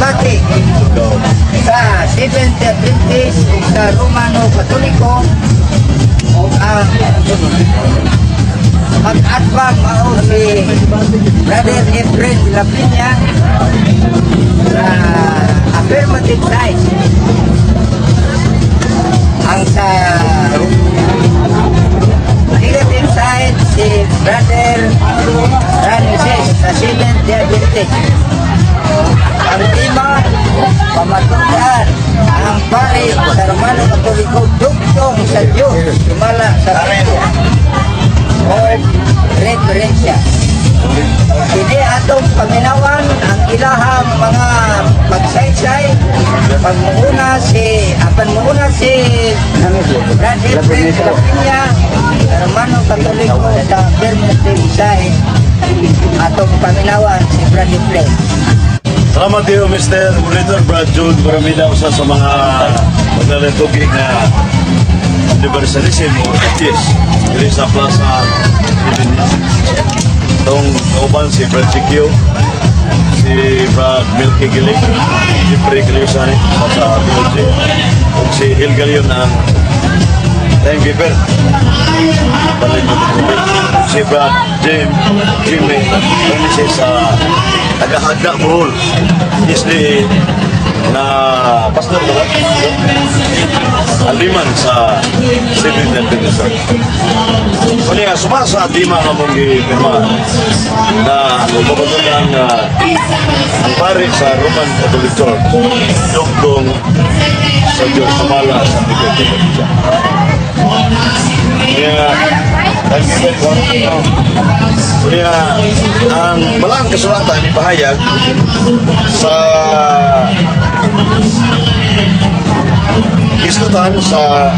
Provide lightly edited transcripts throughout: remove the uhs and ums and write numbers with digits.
Pati sa Seventh Adventist ug sa Romano Katoliko ug ang mag-atbang mao si Brother Efren de la Peña sa affirmative side. Ang sa negative side, si Brother Francis sa Seventh Adventist. Ang tema, pamatudan ang pari sa Romano Katoliko dugtong sa Diyos, sumala sa Kristo o referensya. Kini atong paminawan ang ilahang mga pagsaysay. Pag muuna si apan muuna si Brad Efren de la Peña, Romano Katoliko sa affirmative side, atong paminawan si Brad Efren. Salamat kayo, Mr. Monitor Brad Jude Baramida, usa sa mga maglalatugi nga universalism o atheist diri sa Plaza. Itong kauban si Brad Chiquio, si Brad Milky Gilig, Jeffrey Galiusani sa POG, ug si Hil Galion ang timekeeper. Balik mo ito. Si Brad Jim, Jimmy, Francis sa taga-Agda, Bohol. SDA na pastor ba? Aliman sa Seventh Adventist Church. Kunya, suma sa tema nga mong gipirma na pamatudan nga ang pari sa Roman Catholic Church dugtong sa Diyos sumala sa Biblia. Kaya, timekeeper ko. Kaya, ang balaang kasulatan ipahayag sa islutan sa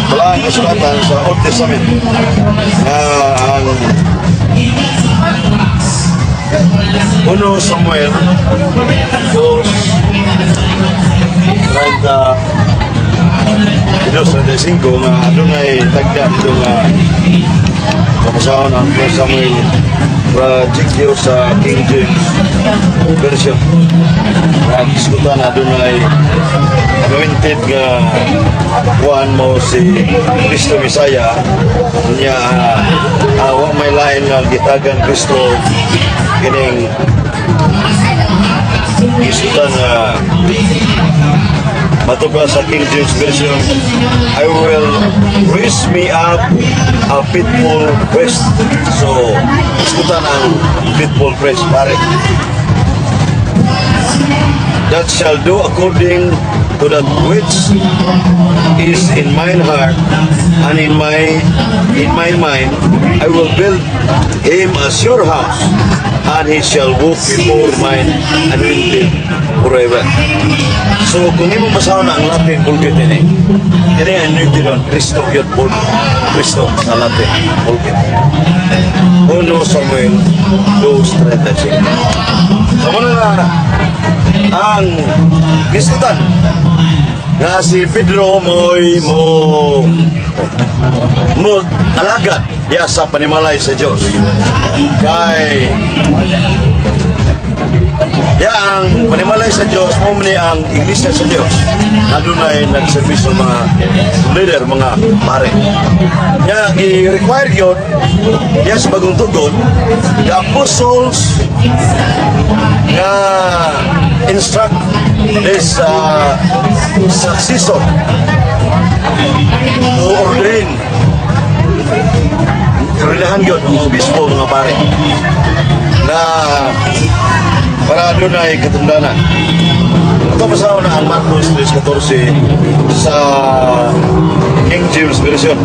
balaang kasulatan sa Old Testament na ang 1 Samuel 2:32 nga adunay tagda dito nga kapasahon ang 1 Samuel Projectio sa King James Version nga gisgutan adunay anointed nga kuan mo si Kristo Mesaya niya, wa may lain nga gitagan Kristo kining gisgutan nga matupa sa King James Version, "I will raise me up a faithful priest." So, isgutan ang faithful priest, pare, that shall do according to that which is in mine heart and in my mind. I will build him a sure house, and he shall walk before mine anointed forever. So kung imo basahon ang Latin Vulgate ini, kini anointed on Kristo gyud, Kristo sa Latin Vulgate. 1 Samuel 2:35. So muna na ang gisgutan nga si Pedro mo'y mo alagad ya sa panimalay sa Dios. Kay ya ang panimalay sa Dios mo ni ang iglesia sa Dios. Adunay nagserbisyo mga leader, mga pare. Ya gi-require gyud ya sa Bagong Tugon, the apostles nga instruct this successor to ordain, ordenahan yun ang mga obispo, mga pare na para doon ay katundanan. Ito basahon na ang Marcos 3.14 sa King James Version.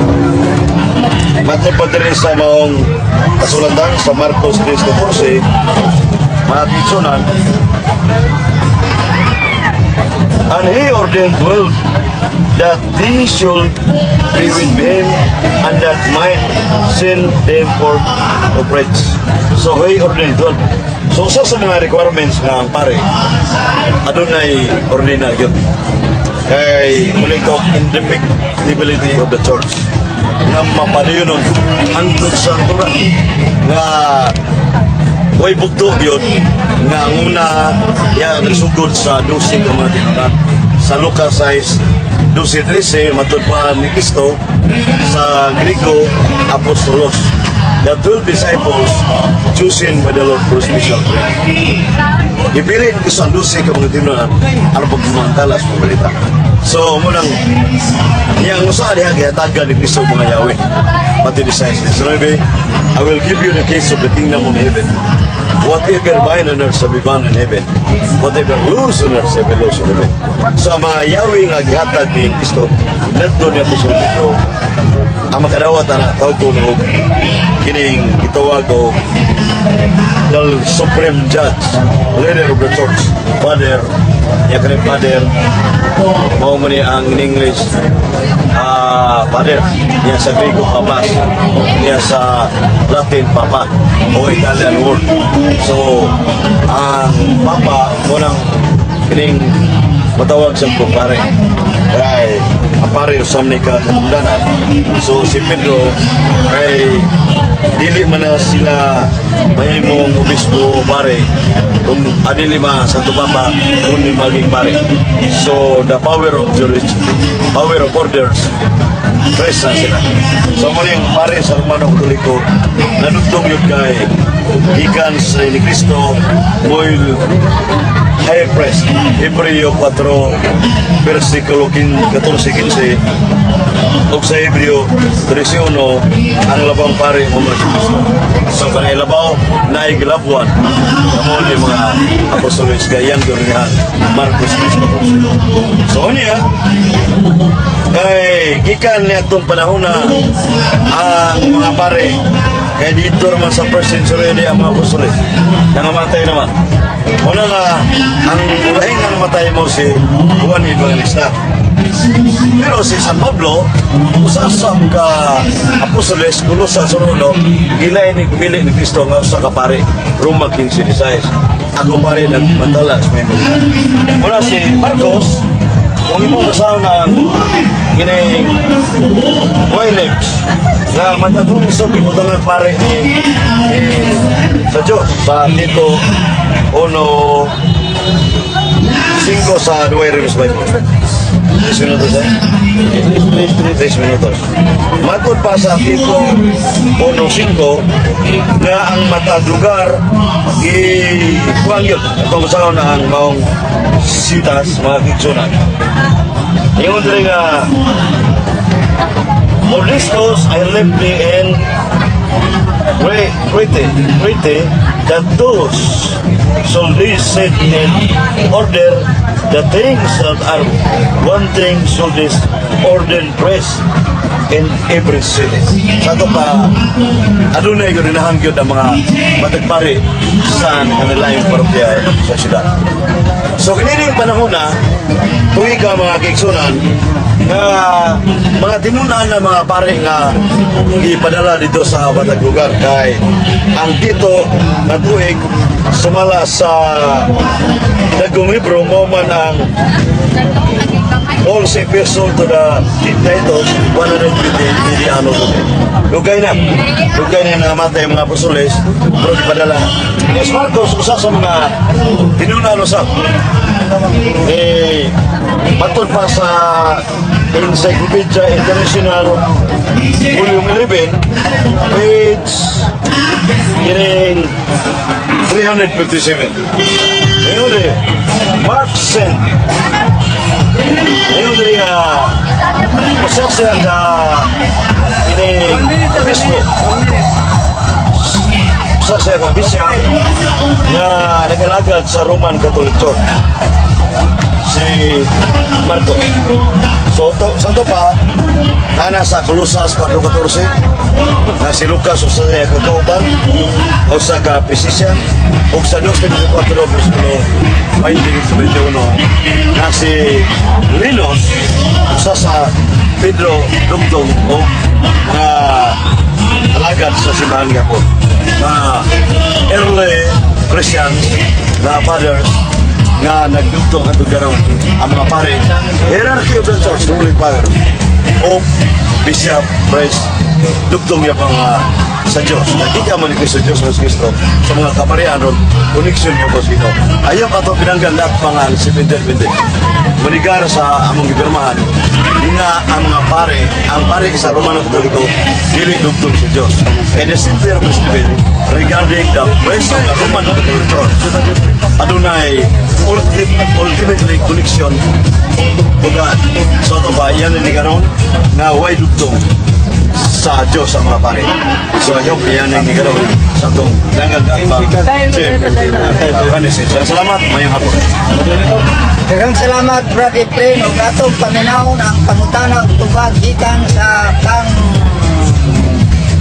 Matod pa diri sa maong kasulatan sa Marcos 3.14, mga kaigsuonan, "And he ordained 12 that they should be with him and that might send them forth to preach." So he ordained 12. So usa sa mga requirements nga ang pare adunay ordina yun. Kay muli ko indefectibility of the church nga mapadayonon hangtod sa hangturan nga Way bugto yun nga ang una ya nagsugod sa 12 ka mga tinunan. Sa Lucas 6, 12-13, matud pa ni Kristo sa Griego, apostolos. The 12 disciples chosen by the Lord for special training. Ipili ni Kristo ang 12 ka mga tinunan aron pagmantala sa balita. So, munang yang usa diha gihatagan ni Kristo mga yawi. Matthew 16:19, "I will give you the keys of the kingdom of heaven. Whatever bind on earth shall be bound in heaven. Whatever loose on earth shall be loose in heaven." So, ang mga yawi nga gihatag ni Kristo, ngadto ni Apostol Pedro, ang makadawat ana tawag ko og kining gitawag og the supreme judge, leader of the church, father, niya kani father, mao man ni ang in English, father, niya sa Griego papas, niya sa Latin papa, o Italian word. So, ang papa, mo nang kining matawag sa pare. Kay ang pare usam ni ka katungdanan. So si Pedro kay dili man na sila mahimong obispo o pare kung adili ma Santo Papa kundi maging pare. So the power of jurisdiction, power of orders, press na sila. So mo yung pare sa Romano Katoliko nanugtong yun kay gikan sa ni Kristo mo'y higher priest. Hebreo 4 versikulo 14 15 ug sa Hebreo 13:1, ang labang pare mo si Kristo. So kanay labaw na iglabuan kamo ni mga apostoles kay iyang gurnihan Marcos 14. So niya kay gikan niya itong panahon na ang mga pare kay dito naman sa first century di ang mga apostoles nangamatay naman. Una nga ang ulahing nga namatay mo si Juan Evangelista. Pero si San Pablo, usa sa ka apostoles, Colosa sa uno, gilay ni pili ni Kristo nga usa ka pare, Roma 15:16. "Ako pare nagmantala sa may Muna si Marcos, kung imong basahon ang kining Wylips, nga matagong iso gibutangan pare ni sa Diyos sa Tito 1:5 sa Douay Rheims Bible. 3 minutos eh? 3 minutos. Matod pa sa Tito 1.5 nga ang matag lugar i kuang yun. Itong basahon na ang maong sitas mga kigsunan. Ingon diri nga, "For this cause I left thee in Crete, that those should be set in order the things that are wanting, should this ordain priests in every city." Sa ato pa, adunay gudinahan gyud ang mga matagpari sa kanilang parokya sa syudad. So kini panahon na tuwi ka mga kaigsunan nga mga tinunan na mga pare nga gipadala dito sa batag lugar kay ang dito nga tuig sumala sa Dagong Libro mo man ang Paul's Epistle to the Titus 120 AD ano to. Dugay na. Dugay na namatay ang mga apostoles pero gipadala. Yes, Marcos usa sa mga tinunan usab. Eh, matod pa sa Encyclopedia International Volume 11, page kining 357. Ngayon eh, Mark sent. Ngayon diri nga usa siya ka kining obispo. Usa siya ka bishop nga nagalagad sa Roman Catholic Church. Si Marcos. So, to, sa to pa, ana sa Colosas 4.14, na si Lucas usa siya ka kauban, usa ka physician, ug sa 2.24 versikulo 20-21, na si Linus, usa sa Pedro Dugtong o mga alagad sa simbahan gapon. Mga early Christians na fathers nga nagdugtong hantod karon ang mga pare. Hierarchy of the church, ruling power o bishop, priest, dugtong ya mga Sa Diyos. Nakita mo ni Kristo Diyos sa Kristo sa mga kaparian ron, connection niyo ko sino. Ayaw ka to pinanggal lahat mga Seventh Adventist. Manigar sa among gibirmahan, nga ang mga pare, ang pare sa Romano Katoliko, dili dugtong sa Diyos. And the sincere Stephen, regarding the priest of the Roman Catholic Church, adunay ultimately connection to God. So ito ba, yan ni karon nga way dugtong sa Diyos sa mga pare. So I hope yan ang karon sa itong langag at Chief Salamat, maayong hapon. Daghang salamat, Brad Efren, ug atong paminawon ang pangutana ug tubag gikan sa kang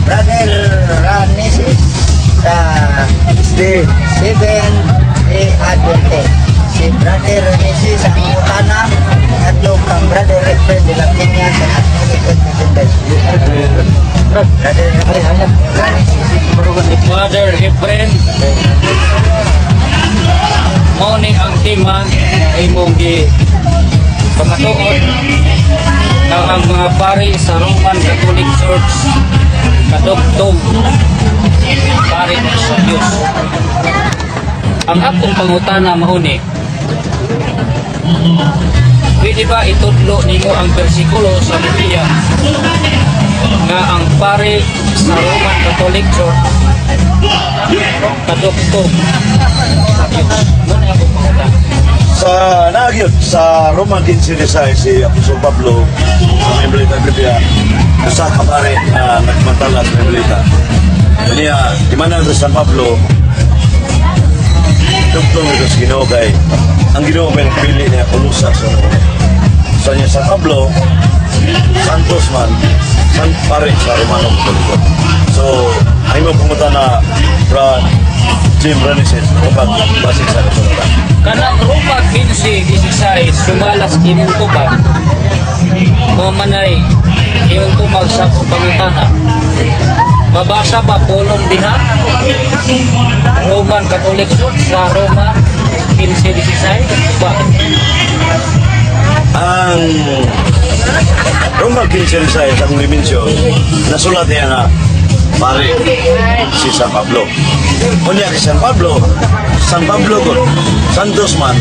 Brother Raneses sa Seven Day Adventist. Si Brother Raneses ang pangutana ngadto kang Brother Efren de la Peña sa Catholic Adventist. Brother Raneses. Brother Efren, mao ni ang tema nga imong gi pamatuod na ang mga pari sa Roman Catholic Church kadugtong pari sa Dios. Ang akong pangutana mao ni, pwede ba itudlo nimo ang bersikulo sa Biblia nga ang pari sa Roman Catholic Church kadugtong sa Dios? Mao ni akong pangutana. Sa nagyot sa Roman 15 si Apostol Pablo sa may balita Biblia usa ka pare na nagmantala sa may balita niya di man na San Pablo dugtong ito sa Ginoo kay ang Ginoo may nagpili niya kulusa sa sa niya San Pablo Santos man San pare sa Romano Katoliko. So ay mo pumunta na Brad Jim Renesis kapag basig sa kasulatan. Kanang Roma 15:16 sumalas imong tubag. Mao manay imong tubag sa akong pangutana. Mabasa ba pulong diha? Roman Catholic Church sa Roma 15:16 ba? Ang Roma 15 sa akong dimensyon, nasulat niya nga pare si San Pablo. Unya si San Pablo, San Pablo ko, Santos man,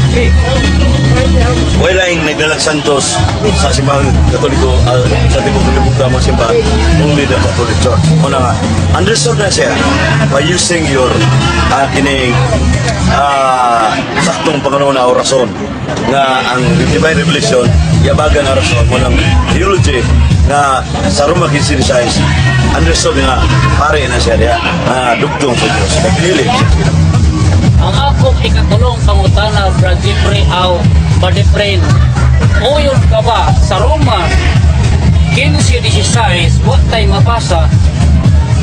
wala yung nagdalag Santos sa simbahan Katoliko, sa tibok kalibutan mga simbahan, only the Catholic Church. Una nga, understood na siya by using your kining saktong panganong na orason nga ang divine revelation yabagan ang rason mo ng theology nga sa Roma 15 understood nga pare na siya diha nga dugtong sa Diyos nagpili sa Diyos. Ang akong ikatulong pangutana, Brad Jeffrey aw Brad Efren, uyon ka ba sa Roma 15:16 wa tay mabasa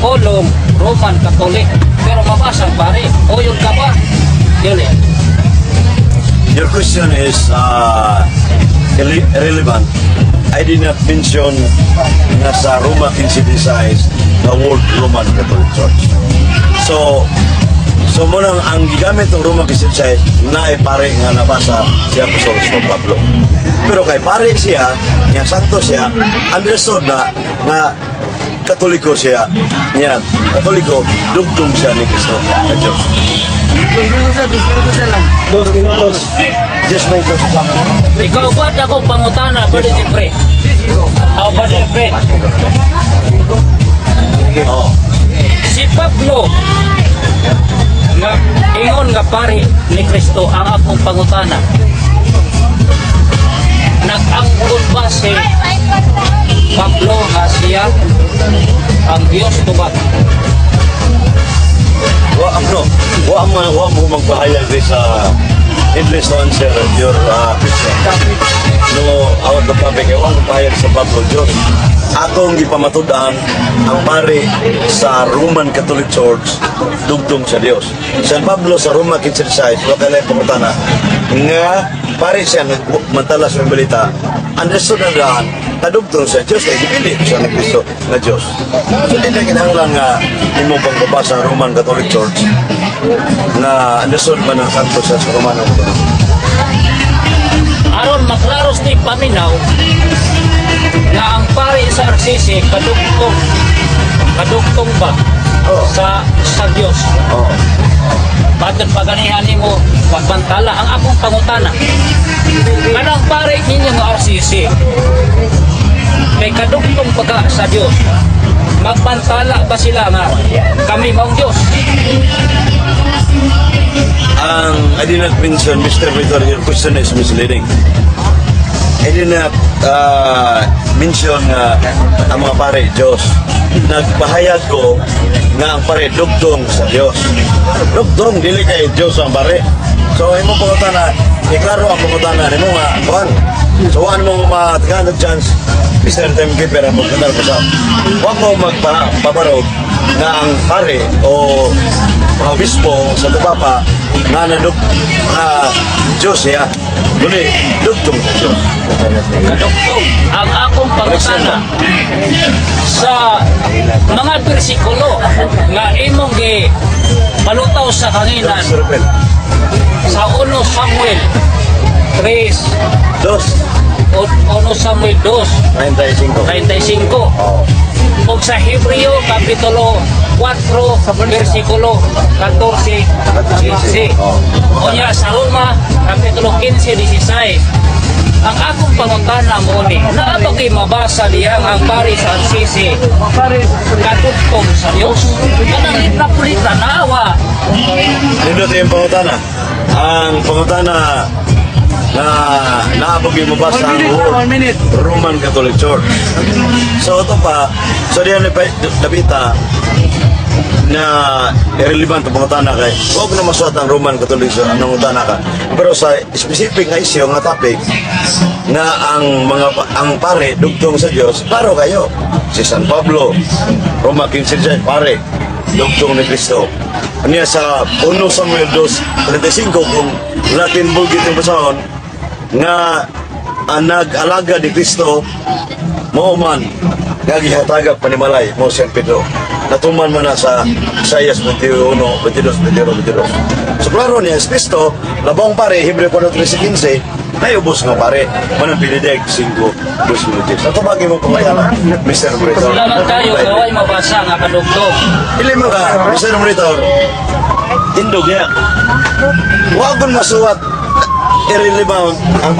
pulong Roman Catholic pero mabasa pare? Uyon ka ba dili? Your question is irrelevant. I did not mention nga sa Roma 15 the word Roman Catholic Church. So mo nang ang gigamit ng Roma 15 na pare nga nabasa si Apostol San Pablo. Pero kay pare siya, niya santo siya, understood na nga Katoliko siya, niya Katoliko, dugtong siya ni Kristo na Diyos. 2 minutos. Just may dos. Ikaw ba akong pangutana, Brad Jeffrey aw Brad Efren? Oo. Si Pablo nga ingon nga pare ni Kristo, ang akong pangutana, nag-angkon ba si Pablo nga siya ang Diyos tubag? Wa no. Wa mo magpahayag di sa English to answer your question. No, out the topic, wa mo pahayag sa Pablo Diyos. Akong gipamatud-an ang pare sa Roman Catholic Church dugtong sa Dios. San Pablo sa Roma 15 wa kay pangutana nga pare siya nagmantala sa balita, understood na daan kadugtong sa Diyos kay gipili siya ni Kristo nga Diyos. So di na kinahanglan nga imo pang babasa sa Roman Catholic Church na understood man ang santo sa Romano Catholic. Aron maklaros ni paminaw nga ang pare sa RCC kadugtong ba? sa Dios. Matod paganihan nimo magbantala ang akong pangutana. Kanang pare ninyo nga RCC kay kadugtong pagka sa Dios. Magbantala ba sila nga kami maong Dios? Ang I did not mention, Mr. Victor, your question is misleading. I did not mention nga ang mga pare Diyos. Nagpahayag ko nga ang pare dugtong sa Diyos. Dugtong, dili kay Diyos ang pare. So, imo pangutana, iklaro ang pangutana nimo nga, kuan. So, ano mo matigaan og chance, Mr. Timekeeper, ang pagkandar ko sa wa ko magpabarog na ang pare o mga obispo sa Papa nga nadug nga Diyos siya. Dili, dugtong sa Diyos. Kadugtong. Ang akong pangutana sa mga bersikulo nga imong gi palutaw sa kanginan Sir Ruben. Sa 1 Samuel 3 Dos, o 1 Samuel 2 35. 35 ug sa Hebreo kapitulo 4 bersikulo 14 15. Unya sa Roma kapitulo 15 16. Ang akong pangutana mo ni, naa ba kay mabasa diyang ang pari sa RCC kadugtong sa Dios? Kanang litra po litra naawa. Nindot yung pangutana. Ang pangutana na naabog yung mabasa ang One minute. Roman Catholic Church. So ito pa, so diyan ni Dabita na irrelevant ang pangutana kay huwag na masuot ang Roman Catholic Church anong utana ka. Pero sa specific nga issue nga topic na ang mga ang pare dugtong sa Dios, klaro kayo. Si San Pablo, Roma 15 pare dugtong ni Kristo. Niya sa 1 Samuel 2:35 kung Latin Vulgate yung basahon nga ang nag-alaga ni Kristo mao man nga gihatagag panimalay mo San Pedro. Natuman man na sa Isaias 21, 22, 21, 22. So klaro niya, si Kristo, labong pare, Hebreo 4:13-15, naiubos nga pare, manang pinideg, 5, 2, 10. Sa tubagin mo pangutana, Mr. Monitor. Salamat kayo kaway mabasa nga kadugtong. Ili mo ka, Mr. Monitor, tindog niya. Huwag kong masuwat irrelevant ang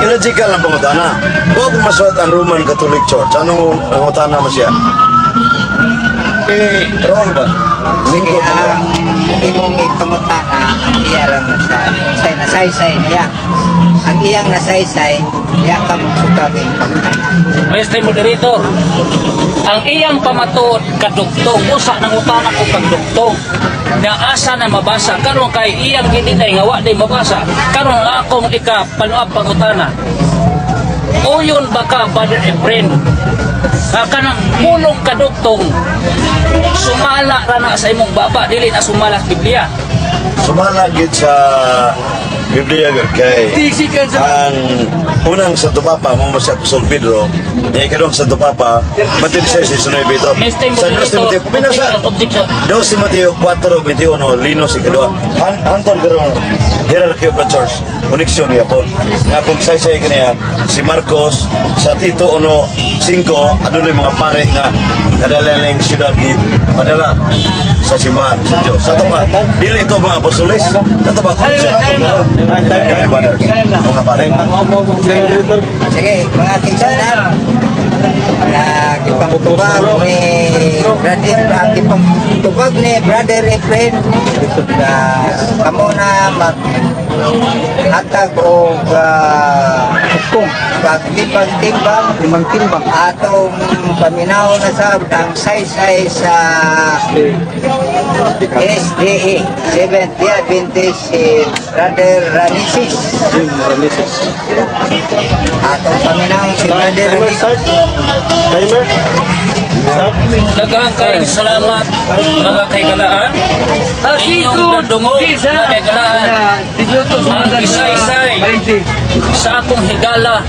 illogical ang pangutana. Huwag kong masuwat ang Roman Catholic Church. Anong pangutana mo siya? Eh, wrong ba? Sige, Lingkod mo. ang imong ipangutana, ang iya lang sa nasaysay niya. Ang iyang nasaysay, iya ka magsutag ang pangutana. Mr. Moderator, ang iyang pamatuod kadugtong, usa nang utana ko kagdugtong. Na asa na mabasa karon kay iyang gidinay nga wa day mabasa. Karon ang akong ika panuap pangutana. Uyon ba ka, Brother Efren? Nga kanang pulong kadugtong sumala ra na sa imong baba dili na sumala sa Biblia. Sumala gid sa Biblia gud kay ang unang Santo Papa mo mo si Apostol Pedro, niya ikadong Santo Papa, Mateo 6:19 ito. Mr. Sa 2 Moderator, Timoteo, pinasa objection, objection. 2 Timoteo 4:21, linos ikadua. Anton karon hierarchy of the church, connection niya po. Nga kung saysay kaniya, si Marcos sa Tito 1:5, adunay mga pare nga kadalaling siyudad ni padala sa simbahan sa Diyos. Sa ito pa, dili ito mga apostoles, sa ito pa, connection ato mga brothers, mga pare. Sige, mga kinsanan, nagipangtubag ni Brother, ang gipangtubag ni Brother Efren, na kamo na mag hatag og pagtibang-timbang Limang timbang. Atong paminaw na sa ang saysay sa SDA Seventh Day Adventist si Brother Ranisis. Atong paminaw si Brother Ranisis. Timer? Daghang kayong salamat mga kaigalaan. Inyong dadungog mga kaigalaan. Ang isaysay sa akong higala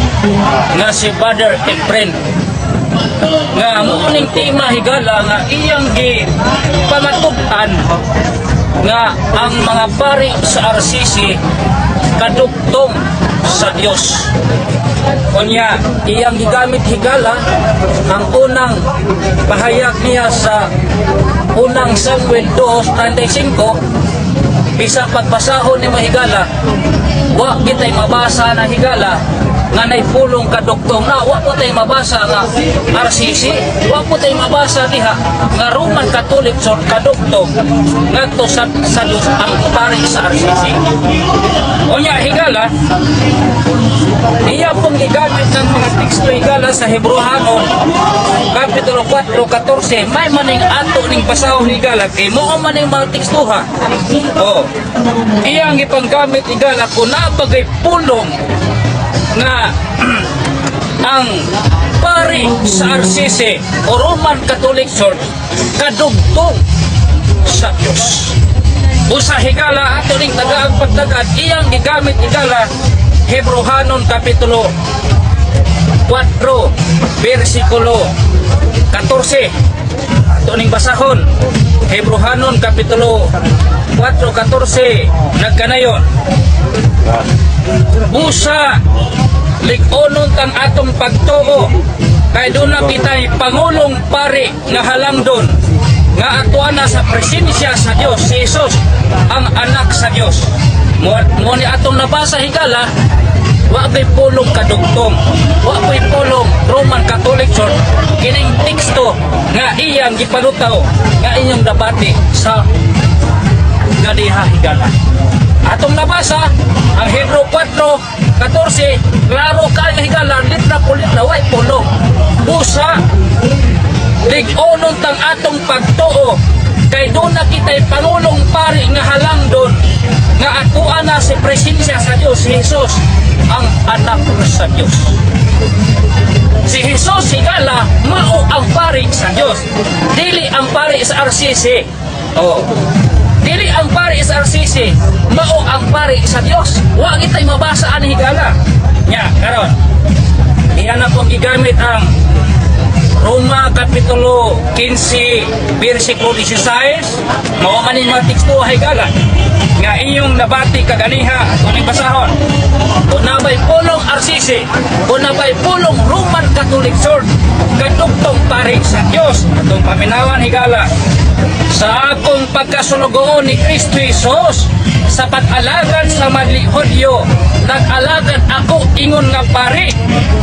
nga si Brother Efren. Nga muning tema higala nga iyang gi pamatud-an nga ang mga pari sa RCC kadugtong sa Dios. Unya, iyang gigamit, higala, ang unang pahayag niya sa Unang Samuel 2:35. Bisa pagbasahon ni higala, wa kitay mabasa na, higala, nga nay pulong kaduktong na. Wa po tay mabasa nga RCC, wa po tay mabasa diha nga Roman Catholic Church kaduktong ngadto sa Diyos ang pari sa RCC. Unya, higala, iya pong gigamit ng mga teksto, higala, sa Hebrohanon Kapitulo 4:14. May maning ato ning basahon, higala, kay mao maning mga tekstuha. Oh. Iya ang ipanggamit, higala, kung nabagay pulong nga ang pari sa RCC o Roman Catholic Church kadugtong sa Diyos. Usa, higala, ato ning tagaang pagtagad, iyang gigamit, higala, Hebrohanon Kapitulo 4 versikulo 14. Ato ning basahon, Hebrohanon Kapitulo 4:14, nagkanayon: "Busa lig-onon tang atong pagtuo kay duna kita'y pangulong pari nga halangdon nga atuan na sa presensya sa Dios, si Jesus ang anak sa Dios." Mo ni atong nabasa, higala, wa kay pulong kadugtong, wa kay pulong Roman Catholic Church kining teksto nga iyang gipalutaw nga inyong nabati sa ganiha, higala. Atong nabasa ang Hebreo 4:14, klaro kaayo, higala, litra po litra, way pulong. "Busa lig-onon tang atong pagtuo kay duna kita'y pangulong pari nga halangdon nga atuan na si presensya sa Dios, si Jesus ang anak sa Dios." Si Jesus, higala, mao ang pari sa Dios. Dili ang pari sa RCC. Oh. Dili ang pari sa RCC, mao ang pari sa Dios. Wa kita'y mabasa ani, higala. Nya, karon. Iya na pong gigamit ang Roma Kapitulo 15 versikulo 16. Mao man ning mga teksto, higala, nga inyong nabati kaganiha. Kung ning basahon kung nabay pulong RCC, kung nabay pulong Roman Catholic Church kadugtong pari sa Dios. Atong paminawan, higala: "Sa akong pagkasulugoon ni Kristo Jesus sa pag-alagad sa madli Hudyo, nag-alagad ako ingon nga pari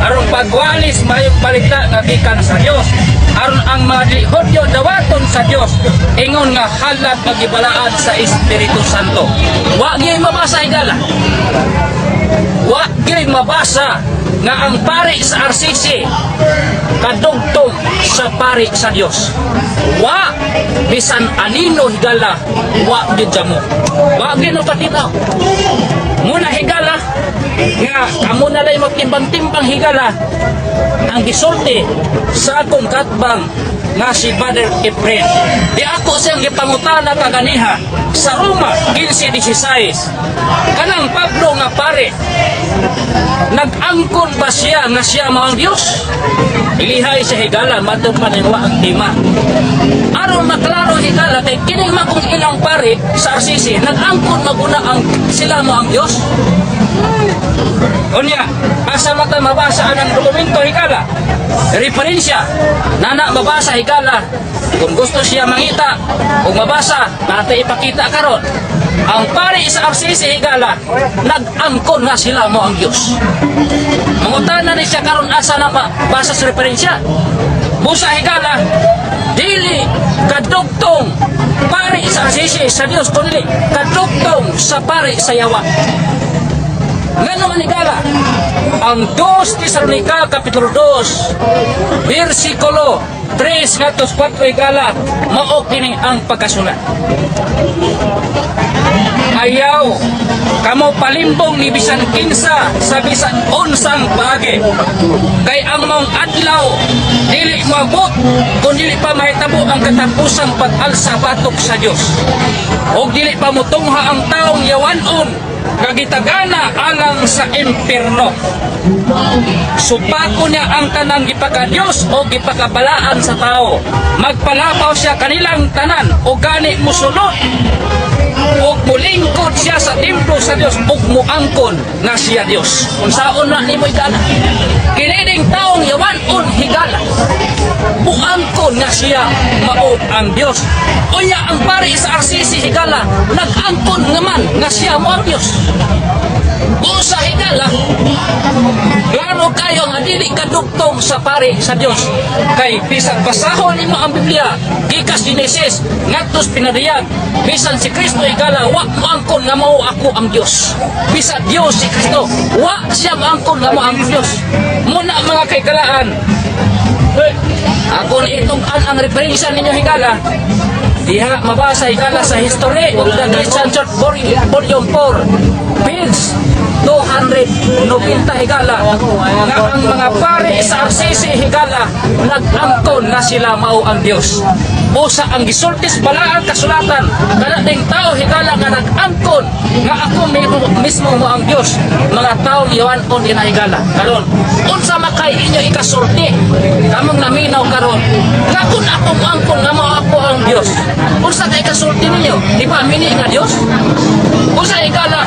aron pagwalis mayong balita nga gikan sa Dios, aron ang madli Hudyo dawaton sa Dios ingon nga halad nga gibalaan sa Espiritu Santo." Wa gyud mabasa, higala, wa gyud mabasa nga ang pari sa RCC kadugtong sa pari sa Dios. Wa bisan anino, higala, wa gyud mo. Wa gyud patitaw. Muna, higala, nga kamo na lay magtimbang-timbang, higala, ang gisulti sa akong katbang nga si Brother Efren. Di ako siyang gipangutana kaganiha sa Roma 15:16. Kanang Pablo nga pare, nag-angkon ba siya nga siya mao ang Dios? Ilihay sa higala, matod man ang tema. Aron maklaro, higala, kay kining makong ilang pare sa RCC, nag-angkon maguna ang sila mo ang Dios. Unya, asa mata mabasa ang dokumento, higala? Referensya, nana mabasa, higala. Kung gusto siya mangita o mabasa, natin ipakita karon. Ang pari sa RCC, higala, nag-angkon nga sila mo ang Diyos. Mangutana ni siya karon asa na basa sa referensya. Busa, higala, dili kadugtong pari sa RCC sa Diyos, kundi kadugtong sa pari sa yawa. Nga naman, higala, ang 2 Tesalonica Kapitulo 2, versikulo 3 ngadto 4, higala, mao kini ang pagkasulat: "Ayaw kamo palimbong ni bisan kinsa sa bisan unsang paagi. Kay ang maong adlaw dili moabot kung dili pa mahitabo ang katapusang pag-alsa batok sa Dios. Og dili pa motungha ang taong yawanon nga gitagana alang sa impierno. Supako niya ang tanang gipakadiyos o gipakabalaan sa tao. Magpalabaw siya kanilang tanan o gani musulod o mulingkod siya sa templo sa Dios ug muangkon nga siya Dios. Unsaon na nimo, higala? Kinining taong yawan-on, higala, muangkon nga siya mao ang Dios. Unya ang pari sa RCC, higala, nag-angkon nga man nga siya mao ang Dios. Usa, higala, klaro kayo nga dili kadugtong sa pari sa Dios. Kay bisan basahon nimo ang Biblia, gikas Genesis ngadto sa Pinadiyag, bisan si Kristo, higala, wa moangkon nga mao ako ang Dios. Bisan Dios si Kristo, wa siya moangkon nga mao ang Dios. Muna, mga kaikalaan, ako ni itong ang referensya ninyo, higala. Diha mabasa, higala, sa History of the Christian Church, Volume 4, page 290, higala, nga ang mga pare sa RCC, higala, nag-angkon nga sila mao ang Dios. Usa ang gisultis balaang kasulatan, kana ding tao, higala, nga nag-angkon nga ako mismo mo ang Dios, mga taong yawan-on ina, higala. Karon, unsa makay inyo ikasulti kamong naminaw karon nga kung ako moangkon nga mao ako ang Dios, unsa kay ikasulti ninyo? Di ba mini nga Dios? Usa, higala,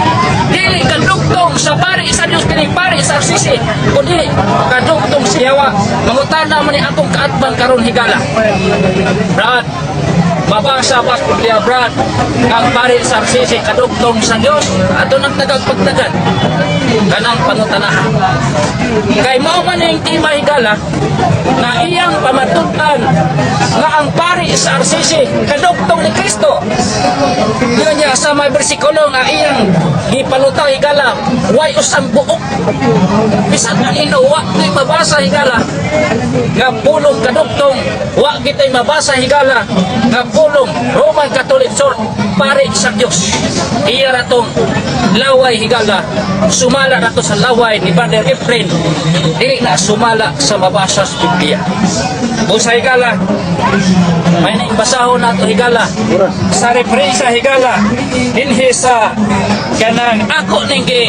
dili kadugtong sa pari sa Dios kini pari sa RCC, kundi kadugtong sa yawa. Mangutana man ni akong kaatbang karon, higala. Brad, mabasa pa sa Biblia, Brad, ang pari sa RCC kadugtong sa Dios? Ato nang tagag pagtagad kanang pangutanahan. Kay mao man yung tema, higala, na iyang pamatud-an nga ang pari sa RCC kadugtong ni Kristo. Yun niya sa may bersikulo nga iyang gipalutaw, higala, way usang buok. Bisan anino, wa ko'y mabasa, higala, nga pulong kadugtong, wa kita'y mabasa, higala, nga pulong Roman Catholic Church, pari sa Dios. Iya ra tong laway, higala, sumala na to sa laway ni Brother Efren, dili na sumala sa mabasa sa Biblia. Busa, higala, may naing basahon nato, higala, sa referensya, higala, dinhi sa kanang ako ning gi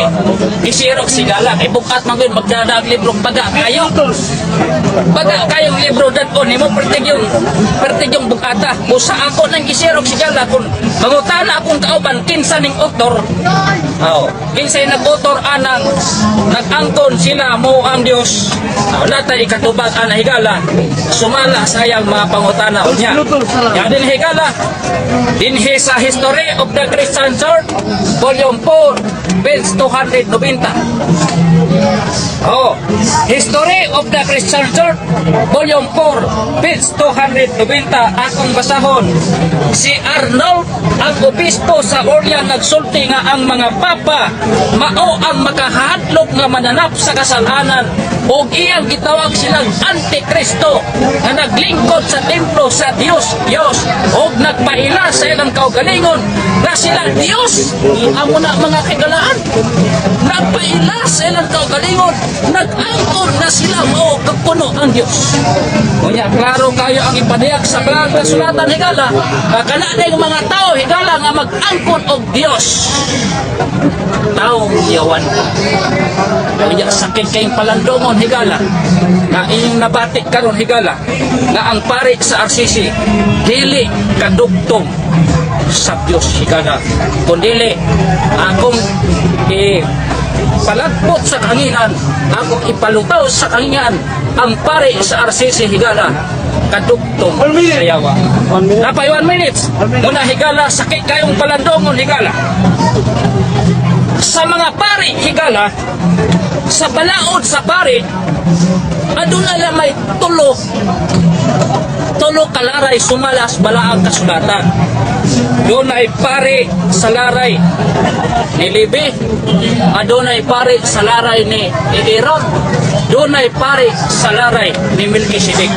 gisirok higala, kay bukat man gyud magdadag libro, baga kayo, baga kayong libro dad-on nimo, pertig yung bukata. Busa ako nang gisirok higala, kung mangutana akong kauban kinsa ning author, oh, kinsay nag-author anang nag-angkon sila mo ang Dios, wala tay ikatubag ana, higala, sumala sa iyang mga pangutana unya. Ya din, higala, dinhi sa History of the Christian Church, Volume 4, page 290. Oh, History of the Christian Church, Volume 4, page 290, akong basahon. Si Arnold, ang obispo sa Orleans, nagsulti nga ang mga papa mao ang makahadlok nga mananap sa kasalanan ug iyang gitawag silang Antikristo nga naglingkod sa templo sa Dios Dios ug nagpaila sa ilang kaugalingon nga sila Dios. Amo na, mga kaigalaan, nagpaila sa ilang kaugalingon, nag-angkon na sila mao kapuno ang Dios. Unya, klaro kayo ang ipadayag sa mga kasulatan, higala, nga kana ding mga tao, higala, nga mag-angkon og Dios, taong yawan. Unya, sakit kayong palandungon, higala, nga inyong nabati karon, higala, nga ang pari sa RCC dili kadugtong sa Dios, higala, kundili akong i palagpot sa kahanginan, akong ipalutaw sa kahanginan, ang pari sa RCC, higala, kadugtong sa yawa. Napay 1 minutes. Muna, higala, sakit kayong palandongon, higala. Sa mga pari, higala, sa balaod sa pari, aduna na may tulo tulo kalaray sumalas balaang kasulatan. Doon ay pari sa laray ni Levi, adunay pari sa laray ni Aaron, doon ay pari sa laray ni Melchizedek.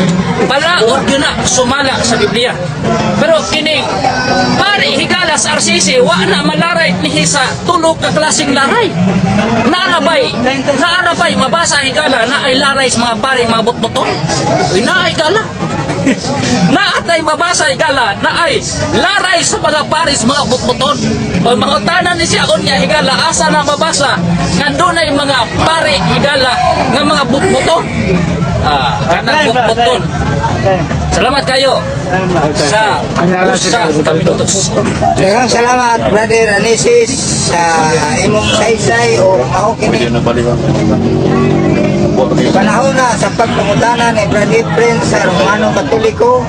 Balaod yun na sumala sa Biblia. Pero kining pari, higala, sa RCC, wa na malaray ni sa tulo ka klaseng laray. Naarabay, naarabay mabasa, higala, na ay laray sa mga pari mga butbuton. Uy, na higala. Naatay mabasa, higala, na ay laray sa mga paris mga butbuton. O mga tanan ni siya unya, higala, asa na mabasa nga dunay mga pari, higala, nga mga butbuton? Kanang butbuton. Salamat kayo sa 1 ka minutos. Daghang salamat, Brother Anisis, sa imong saysay o mao kini Pwede na balikan. panahon na sa pagpangutana ni Brother Prince sa Romano Katoliko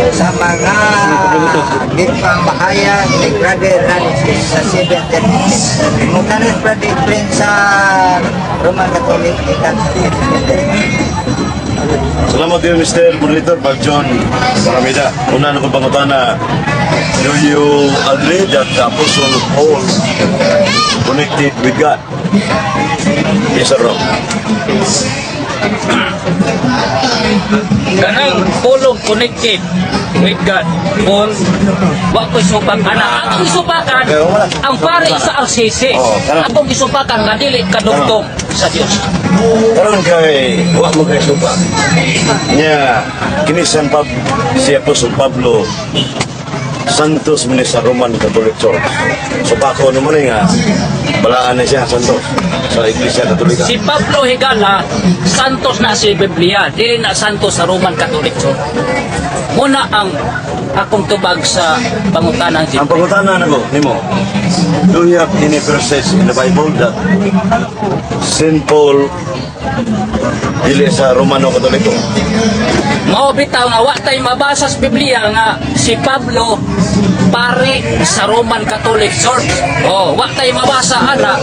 sa mga gipamahayag ni Brother Anisis sa 7:36. Pangutana ni Brother Prince sa Roman Catholic ikan sa 7:36. Salamat din, Mr. Moderator John Paramida. Una na kong pangutana, do you agree that the Apostle Paul connected with God? Yes or no? Kanang pulong connected with God. Paul, wa ko isupak ana. Akong isupakan ang pare sa RCC. Oo, karon. Akong isupakan nga dili kadugtong sa Dios. Karon kay wa mo kay supa. Nya kini si Apostle Pablo Santos man ni sa Roman Catholic Church. So bako naman eh nga balaan na siya Santos sa Iglesia Katolika. Si Pablo Higala, santos na si Biblia, dili na santos sa Roman Catholic Church. Muna ang akong tubag sa pangutanang si Ang pangutana nako nimo. Do you have any verses in the Bible that Saint Paul dili sa Romano Katoliko? Mao bitaw nga wa tay mabasa sa Biblia nga si Pablo pare sa Roman Catholic Church. Oh, wa tay mabasa ana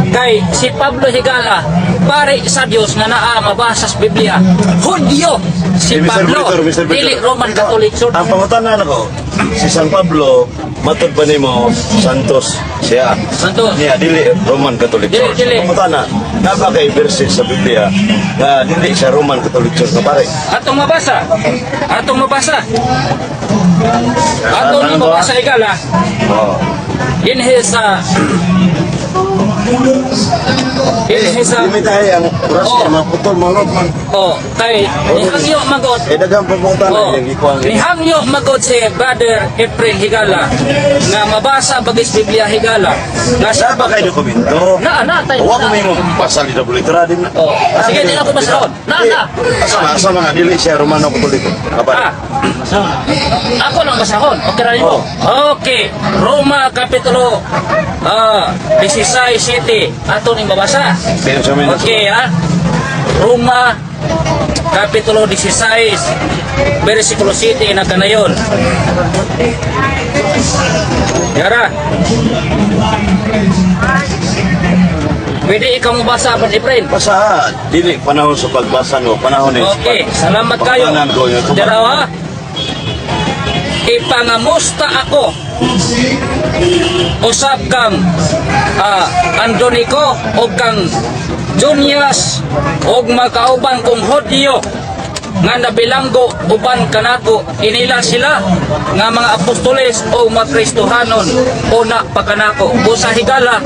kay si Pablo Higala pare sa Dios nga naa mabasa sa Biblia. Hudyo si Eh, Mr. Pablo Victor, Mr. Victor. dili Roman Catholic Church. Ang pangutana nako, si San Pablo matod ba nimo Santos siya? Santos. Niya dili Roman Catholic Dili, Church. dili. Ang pangutana, na ba kay verses sa Biblia nga dili sa Roman Catholic Church na pare? Atong mabasa. Atong mabasa. Atong Ano ba? mabasa Higala Oh. in his Limitahe ang oras Oh. kay mga putol mga rod man. Oh, kay nihangyo magod. Eh daghang pangutana Oh, yang gikuan. nihangyo magod si Brother Efren Higala nga mabasa bagis Biblia Higala. Nga Sa sa ba kay dokumento? Na na tayo. Wa ko may mo pasal di litera din. Oh, sige, di na ako basahon. Na, na. Asa ma, asa mga dili siya Romano Katoliko. Kapare. Ah. Ako lang basahon. Okay ra nimo? Oh. Okay. Roma kapitulo 16 City. Ato ning mabasa. Pero sa mga Okay, ha? Roma, Kapitulo 16, versikulo 7 na kanayon. Yara. Pwede ikaw mabasa, Brother Efrain. Basa, dili panahon sa pagbasa no, panahon ni. Okay, salamat kayo. Pagtanan ko yung tubag. Daraw, ha? Ipangamusta ako usab kang Andonico o kang Junias og makauban kong Hodyo nga nabilanggo uban kanako. Inila sila nga mga apostoles o mga Kristohanon una pa kanako. Busa higala,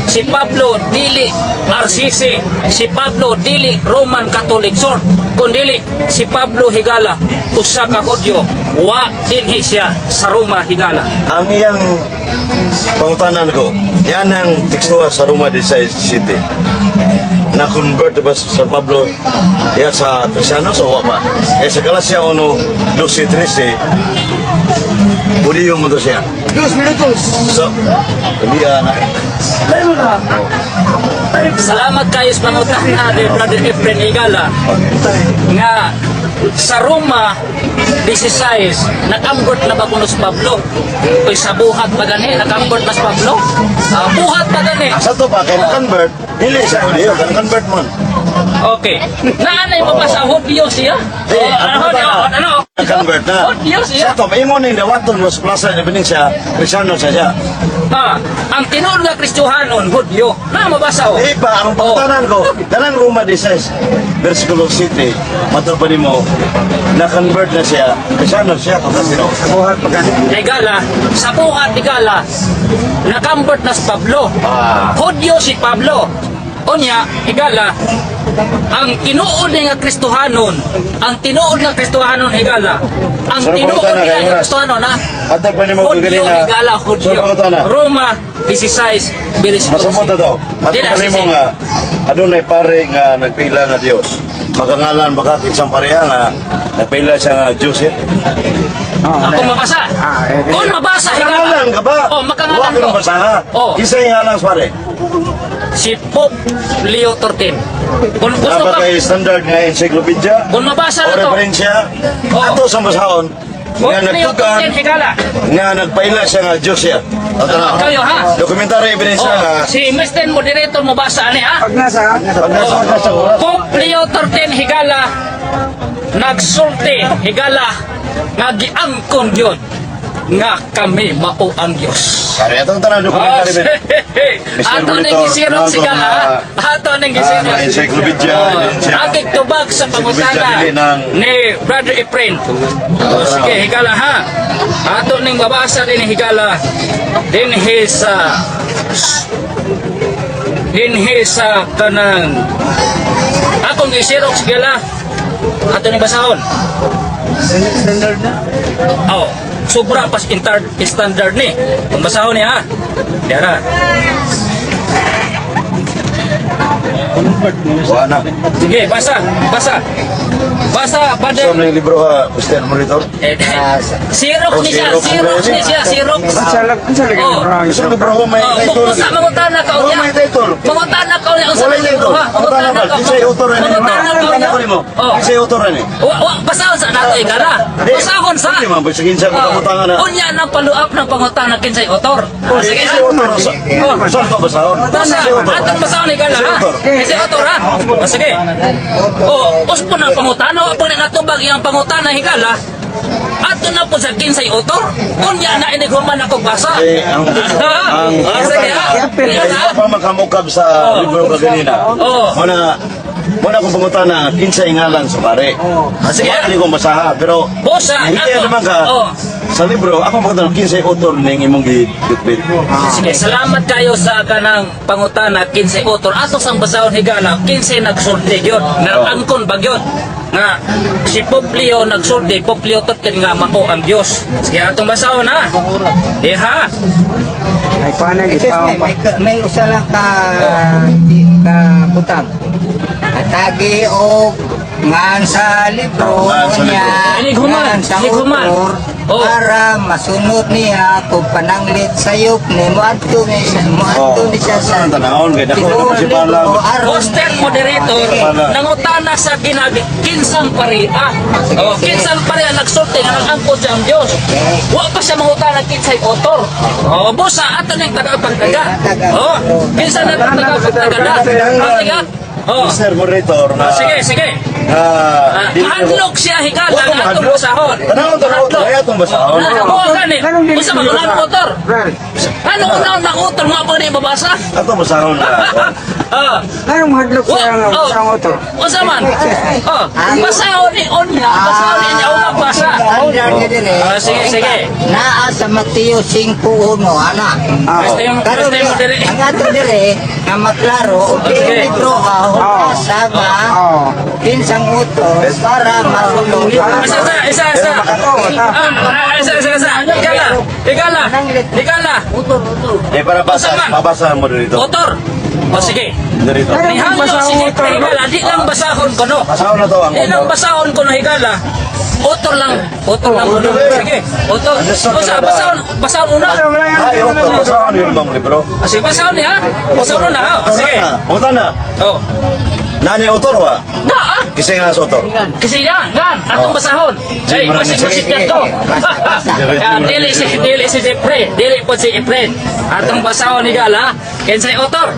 si Pablo dili RCC, si Pablo dili Roman Catholic Church, kundili si Pablo Higala usa ka Hudyo, wa dinhi siya sa Roma, Higala. Ang iyang pangutanan ko, yan ang tekstuha sa Roma 16 City. Na-convert ba sa San Pablo ya sa Kristiano so wa pa? Eh sa Galacia 1:12-13, Budiyo mo to siya. 2 minutos. So, hindi na. Salamat kayo sa pangutana ni Brother Efren Higala nga sa Roma 16 nakambot na ba kuno si Pablo? Uy, sa buhat pa gani nakambot na si Pablo? Buhat pa gani. Sa to pa kay na-convert, dili siya Hudiyo, kay na-convert man. Okay. Naanay mo pa sa Hudyo siya? Eh, Oh, ang ano, pangutana, ano, ano? na-convert na. Hudyo siya. Sa to, imo ning dawaton mo sa plaza ni Venecia, Kristiano siya siya. Ang tinuod nga Kristohanon, Hudyo. Na mabasa oh. Eh pa, ang pangutanan ko, danang Roma 16, versikulo 7, matod pa nimo, na-convert na siya, Kristiano siya, kung sino. Buhat pa gani. Higala, sa buhat higala, nakambot na si Pablo. Hudyo si Pablo. Unya, higala, ang tinuod nga Kristohanon, ang tinuod nga Kristohanon higala, ang Sarap tinuod pangutana, nga kay Oras. Kristohanon ha, Matod pa nimo kung Hudyo ganina. higala, Hudyo. Sarap pangutana. Roma 16, versikulo Masumot na to. Matod Dila, pa nimo sige. nga, adunay pare nga nagpila nga Dios. Makangalan baka kinsang pareha nga napila siya nga Diyos eh. Ako mabasa. Ah, eh, Kung mabasa, higala. Makangalan ka ba? Oh, makangalan Wa ko. ko. Basaha. Oh. Kinsa yung ngalan sa pare? Si Pope Leo XIII. Kung gusto Dapat ka, kay standard nga encyclopedia kung mabasa o na to, referensya. Oh. Ato sa basahon nga Pope Leo nagtukan XIII, higala. nga nagpaila siya nga Diyos siya. O tanaw. Kayo, ha? Dokumentary ebidensya Oh, nga si Mr. Moderator mabasa ani ha? Pag nasa, pag nasa oras. Pope Leo XIII higala nagsulti higala nga giangkon gyud nga kami mao ang Dios. Pare atong tanan Oh, dokumentary ebidensya. ato ning gisirok si gala. Ato ning gisirok. Ah, encyclopedia, Oh, ebidensya. akig tubag sa pangutana Encyclopedia dili ng- ni Brother Efren. Oh, sige, higala ha. Ato ning mabasa din higala dinhi sa kanang akong gisirok si gala. Ato ning basahon. Standard na. Oh, sobra pas standard ni. Kung basahon niya ha. Diara. Wa na. Sige, basa, basa. Basa, brother. So may libro ha, Mr. Monitor. Eh, Xerox Oh, ni siya, Xerox Xerox mo ni siya, Xerox. Unsa lagi Oh. libro? Gusto libro ko may Oh, title. unsa mangutana ka Wala unya? may title. Mangutana ka unya unsa Wala libro title. ha? Mangutana ba? Kinsay author ani? Mangutana ka unya. Mangutana ko nimo. Oh. Kinsay author ani? Wa wa basahon sa nato igala. Basahon sa. Hindi man bisag kinsa ko pangutana na. Oh. Unya nang follow up ng pangutana kinsay author. Ah, sige ha. Kinsay author? Oh. Saan to basahon? Basa, Kinsay author? atong basahon igala ha. Kinsay author? Kinsay author ha. Ah, sige. Oh, uspo na pangutana, wa pa na natubag iyang pangutana higala. Ato na po sa kinsay author. Unya na inighuman ako basa. Eh, ang Ah, sige ha. Kay Sige, ha. pa makamukab sa libro ka ganina. Oh. Muna muna kong pangutana kinsay ngalan sa pare. Ah, sige. Wala kong basaha pero Bosa, hindi ato. naman ka Oh. sa libro ako pangutana kinsay author ning imong gibitbit. Sige, salamat kayo sa kanang pangutana kinsay author. Ato sang basahon higala, kinsay nagsulti gyud, nga angkon ba gyud nga si Poplio nagsulti, Poplio Totten nga mao ang Dios. Sige, atong basahon ha. Diha. Ay paano Excuse me, may usa lang ka ka butang. Atagi og ngan sa libro Ngan sa niya, libro. Inighuman, ngan sa inighuman. author, Oh. para masunod niya kung pananglit sayop ni moadto ni siya moadto Oh. ni siya sa Ang tanahon kay dako tinuod na si Pala. libro, aron Poster niya. moderator Sige. nangutana sa ginagi kinsang paria. Sige, Oh, sige. kinsang paria nagsulti nga nag-angkon siya ang Dios. Wa pa siya mangutana kinsay author. Oh, busa ato ning taga-pagtaga. Oh, kinsa na taga-pagtaga na. Ah, sige. Oh. Mr. Moderator na Ah, sige, sige. na Ah, dili ko- mahadlok siya higala Wa ko nga atong mahadlok. basahon. Tanawon, tanawon, kaya atong basahon. Mo gani. Unsa man ulan motor? Ano una na utol nga pa ni babasa? Ato basahon na. Ah. Anong hadlok Wa, siya nga oh. sa motor? Unsa man? Oh, basahon ni onya, basahon ni niya una basa. Standard niya din eh. Ah, sige, sige. Naa sa Mateo 5:1 ana. Basta yung Karon basta yung di, ang ato dire nga maklaro og Sige. libro ka Oh. sa nga Oh. kinsang utos para masulod. Isa, isa, isa, isa. Ah, isa, isa, isa. Higala, higala, higala. Eh para basa, Unsa man? mabasa mo dito. Motor. O sige. Dito. Nihalo si Jeffrey higala, di lang basahon ko no. Basahon na to ang Di lang author. basahon ko no higala. Utol lang, utol lang kuno. Sige, utol. Basa, basahon, basahon una. Ay, author, basahon yun bang libro? Ah, sige, basahon niya. Basahon una ha. Sige. Utang na. Oh. Nani author wa? Na ah. Kasi nga sa author. Kasi yan, yan, atong basahon. Hey, Maraming masik masik to. Dili si Jeffrey, dili po si Efren. Atong basahon higala, kinsay author.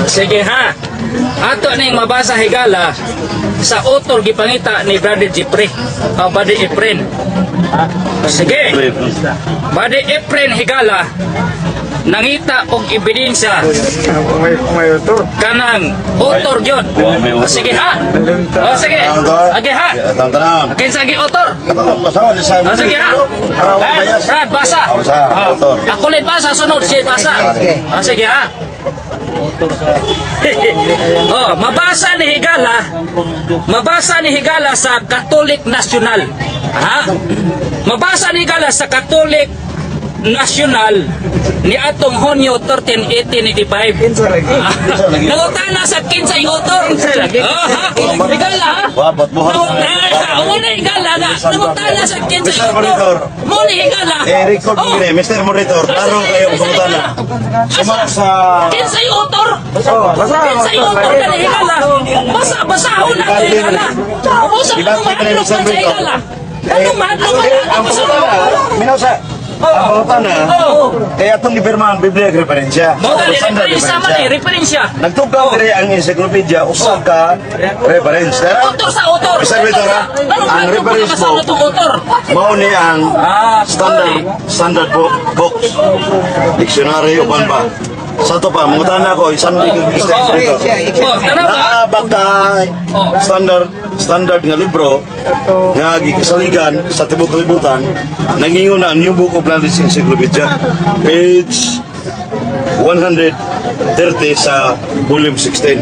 Sige ha. Ato ning mabasa higala sa author gipangita ni Brother Jeffrey, o Brother Efren. Sige. Brother Efren higala nangita og ebidensya May motor. kanang author gyud. Sige ha. O sige. Sige ha. Atang tanang. Kinsa gi author? Basahon sa Ah, sige ha. Para wa Eh, bayas. Brad, basa. Ah, basa, Ah, author. Ako ulit basa, sunod si basa. Ah, sige ha. Oh, mabasa ni Higala. Mabasa ni Higala sa Catholic National. Ha? Mabasa ni Higala sa Catholic National ni atong Hunyo 13, 1885. Kinsa lagi? Nangutana sa kinsay author. Oh, ha? Higala, ha? Wabat buhat. Nangutana, muna higala na. Nangutana sa kinsay Mr. author. Monitor. Muna higala. Eh, record mo Oh. gini, Mr. Monitor, klaro kayo pangutana. Suma sa Kinsay author. Oh, basa. Kinsay author kani higala. Basa basahon na to higala. Usa ka Dibati pa rin mahadlok Mr. man sa Monitor. higala. Ano mahadlok man Eh, ato ang basahon? pangutana, minaw sa ang pangutana, Oo. kaya itong gipirma ang Biblia referensya. Mo gani Standard referensya man eh, referensya. Nagtugaw diri ang encyclopedia usa ka reference. Tara. Author sa author. Mr. Monitor, ha? Anong Ang mahadlok man reference basahon book na itong author? mao ni ang Ah, standard standard books, dictionary uban pa. Sa to pa, mangutana ko, isang Mr. Monitor. Oh, tanaw ba? Naa ba ka standard standard nga libro nga gikasaligan sa tibuok kalibutan, nangingon na ang New Book of Knowledge Encyclopedia, page 130 sa volume 16,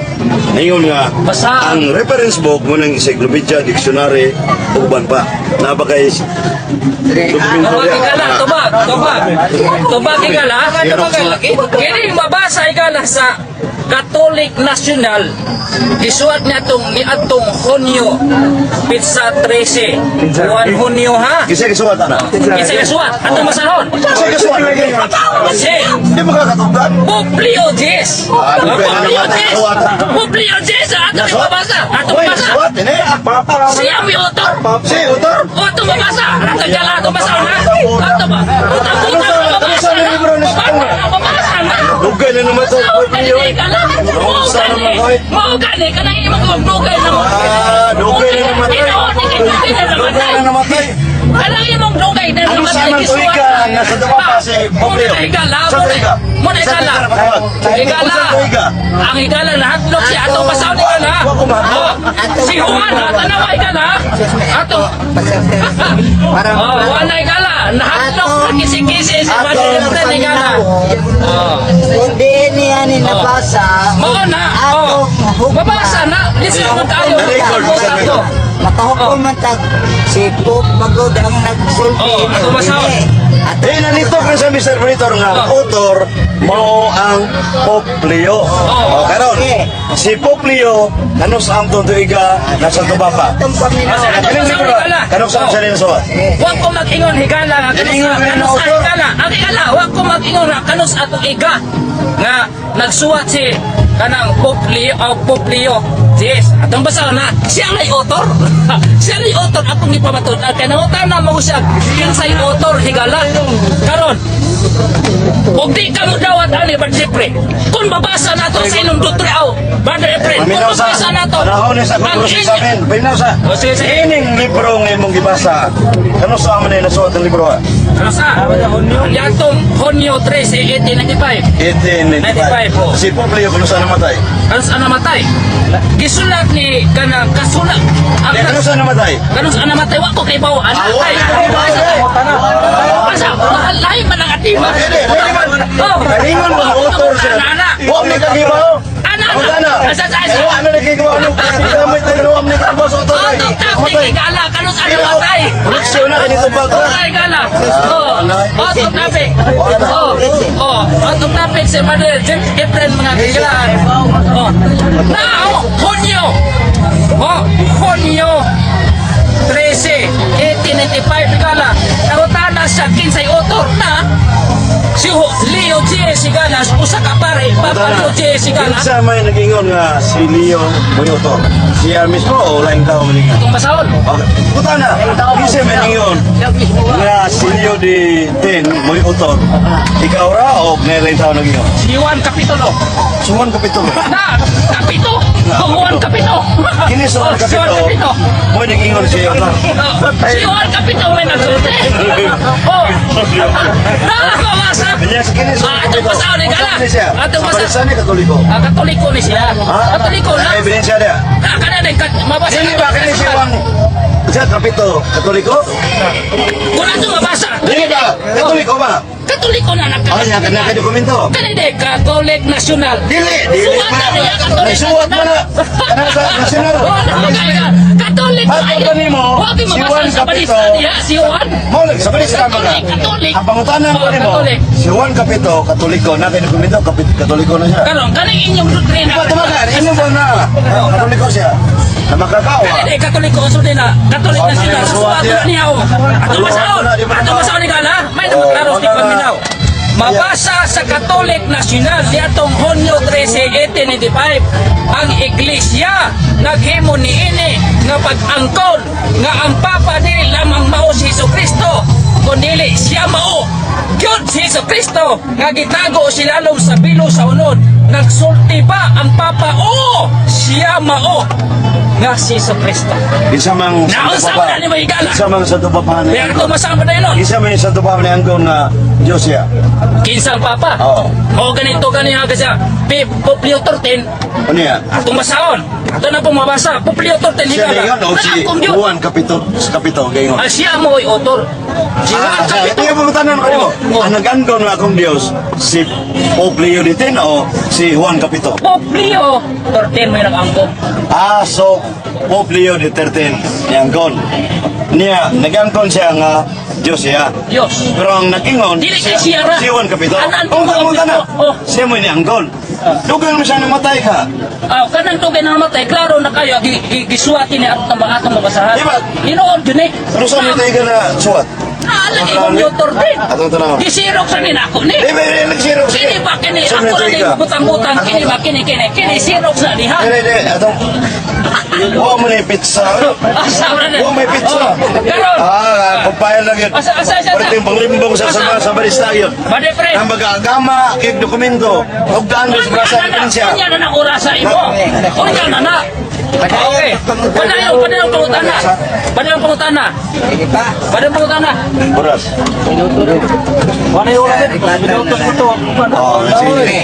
ningon nga Basa. ang reference book mo ng encyclopedia, dictionary ug uban pa. Naa ba kay dokumento Tubag diya? igala, tubag, tubag. Tubag igala. Kini mabasa igala sa Catholic National. Gisuwat niya itong niadtong Hunyo Pizza 13. 1 Hunyo ha. Kinsa gisuwat ana? Kinsa gisuwat? Atong basahon. Kinsa gisuwat? Si Di mo kakatugdan? Pope Leo X. Ah, Pope Leo namatay. X. Pope Leo X. Atong mabasa. Atong Uy, mabasa. nasuwat, ini. Siya may author. Si, utor. O, ito mabasa! Ato dyan lang, ito basa na! Ato ba? Utang utang mabasa na! Mabasa na! Mabasa na! Dugay na naman sa Mao Pope Leo. gani ka lang! Mao gani! Mao gani! Kanang imong dugay na mo! Ah, dugay na namatay. Tinuod ni kay dugay na Dugay namatay! na namatay. Kanang imong dugay na Ano namatay sa man gisuwat tuiga nga sa duwa pa si Pope Leo? Muna higala! Sa tuiga? Muna Sa higala! tuiga na patawag? Higala! Sa tuiga? Ang higala nahadlok siya ato basahon higala! Wa ko mahadlok. Oh, si Juan, tanawa higala! Ato Para Oh, wala higala. Nahadlok sa kisi-kisi si Father Efren higala. Oh. Kung di niya ni nabasa, Mao na. Oh. atong hukma. Mabasa na. Listen mo tayo. Record, Sa record. to. Makahukom man tag si Pope Magod ang nagsulti. Oh, ato basahon. Ato Eh, nalito ko sa Mr. Monitor nga author mao ang Pope Leo. Oh. O, karon, si Pope Leo, kanus ang tuiga nasa tubapa. Atong paminaw. Ato Kaning basahon libro, higala. kanus ang Oh. siya nasuwat? Huwag ko mag-ingon higala nga kanus Ingon nga kanus na author. higala. Ang higala, huwag ko mag-ingon nga kanus ato iga nga nagsuwat si kanang Pope Leo, oh, Pope Leo. Yes, atong basahon na siya lay author. Siya lay author akong gipamatud. Ang kanangutan na mo siya kinsay author higala. Karon, ug di ka mo dawat ani Brother Jeffrey. Kung mabasa nato sa inyong Dutre aw, Brother Efren, kung Paminaw sa mabasa nato. panahon ni sa ang kontrobersiya sa amin. Paminaw sa. Oh, sige, sige. Ining libro nga imong gibasa. Kano sa amin na nasuwat ang libro? Ha? Ano sa? Yatong Hunyo 13, 1895. 1895. 95, oh. Si Pope Leo kano sa namatay? Ano sa namatay? Gisulat ni kanang kasulat. Ang Eh, kano sa namatay? Kano sa namatay wa ko kay bawo anak Ah, wa kay. ka kay bawo, eh. Asa lahi man ang atima. Pwede, pwede man. Oh. Kaningon mga author siya. Ana, ana. Wa mi kagibaw. Ana, Ang ana. ana. Asa, asa, asa. Eh, wa mi nagkigibaw. Ano? Gamit na wa mi kagibaw sa author. eh. Auto topic Matay. higala kano sa Pero, namatay. Koleksyon na kanito ba ka? Ay, gala. Oh, auto topic. Oh, oh, auto topic si Brother James Efren mga kaibigan. Oh. Now, Hunyo. Oh, Hunyo 13, 1895 gala. Nangutana siya kinsay author na si Leo G. Sigala, usa ka pare, Papa Leo G. Sigala. Kinsa may nagingon nga si Leo mo'y author? Siya mismo o laing tao maningon? Itong basahon. Okay. Puta na. Kinsa may ningon nga si Leo di 10 mo'y author? Ikaw ra o may laing tao nagingon? Si Juan Kapitulo. Suman kapitulo. Na, Kapito. Juan Kapito. Kini sa Oh, si Juan kapitulo. Kapito. Mo'y nagingon si author. Oh, si Juan Kapito may nagsulti. Oh. Nakakawasa. Yes, kini sa Ah, atong basahon ni gala. Atong Sa basahon. ni Katoliko. Ah, Katoliko ni siya. Ha? Katoliko na. Ebidensya niya. Ah, kana din mabasa. Dili ba kini si Juan siya kapito Katoliko? Kung ato mabasa. Dili ba? Katoliko ba? Katoliko na nagka. Oh, niya kana kay dokumento. Kani de Catholic National. Dili, dili Suwat man. na niya, Catholic Ay, suwat man na. Kanang sa national. Oh, Katolik. Hatod ba nimo, Wa si mabasa Juan sa Capito? balista niya, si Juan. Mo lang sa balista man ka. Katolik, Katolik. Ang pangutana ko Oh, nimo, Katolik. si Juan Capito, Katoliko na kay dokumento, Katoliko na siya. Karon kaning inyong doktrina. Di ba tumakan? Ino ba na? Oh, Katoliko siya. Na makakawa. Kani de Katoliko unsa din na? Katolik Oh, National. nang Suwat suwat na niya. niya oh. Ato masaon. na, di ba Ato na- masaon ni gala. May Oh, klaro wala si na. Paminaw. Mabasa sa Catholic National niadtong Hunyo 13, 1895, ang Iglesia naghimo niini nga pag-angkon nga ang Papa dili lamang mao si Hesus Kristo kundili siya mao gyud si Hesus Kristo nga gitago silalom sa bilo sa unod. Nagsulti ba ang Papa? Oo, siya mao nga si Hesus Kristo. Isa mang Naunsa man na ni mahigala. Isa mang Santo Papa na Pero ito masama na yun. Isa man yung Santo Papa na angkon nga Diyos siya. Kinsang Papa. Oo. O ganito ganiha kasi Pope Leo 13. Ano yan? Atong basaon. Ato na pong mabasa. Pope Leo 13 Siya higala. na yun, o si Nangangkong yun. Juan Capito, Capito, gayon. Ah, siya mo ay author. Si Juan Ah, Capito. ito yung pangutanan ko nimo. Oo. Ang nag-angkon nga akong Diyos, si Pope Leo XIII o si Juan Capito? Pope Leo 13 mo yung nag-angkong. Ah, so Pope Leo XIII niyangkon. Niya, nag-angkon siya nga Diyos siya. Diyos. Pero ang nag-ingon, Dili kay siya ra. si Juan Capito. Anan Ang pangutan na, Oh. siya mo niangkon. Dugang mo siya namatay ka. Ah, kanang tugay na namatay, klaro na kayo, gisuwati ni atong mga atong mabasahan. Di ba? Hinoon yun eh. Pero saan mo tayo ka na suwat? Naalang imong Leo 13. Atong tanawon. Gisirok sa ninako ni. Di ba, di, nagsirok sige. Kini ba kini Saan ako mo na tayo ni ka? butang-butang kini ba kini kini kini sirok sa diha. Di, di, atong. Huwag mo na yung pizza. Asa ra na. Huwag may pizza. Oh, karon. Ah, compile lang yun. Asa asa asa. Pwede yung panglimbong sa barista yun. Bade pre. Ang baga-agama, kay dokumento, huwag daan sa brasa Unya na diferensya. unya na na orasa imo. Unya na na. Okay. Padayon, padayon pangutana. Padayon pangutana. Sige pa. Padayon pangutana. Oras. Wala yung oras. Oh, sige.